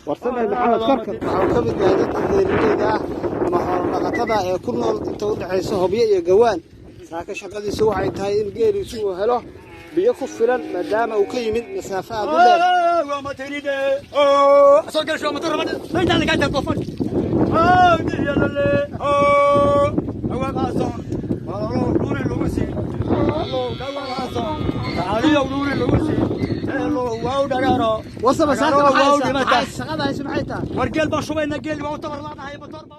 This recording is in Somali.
Warsame Maxamed Karkar waxa uu ka mid yahay dadka beeraleyda ah ama xoolo dhaqatada ee ku nool inta u dhexaysa Hobyo iyo Gawaan. Saaka shaqadiisu waxay tahay in geeliisu uu helo biyo ku filan, maadaama uu ka yimid masaafo aad u dheer. Warsame, saaka maxay shaqada hayso? Maxay tahay? War geel baan shubaynaa, geel baan u tabar laanahay, matoor baa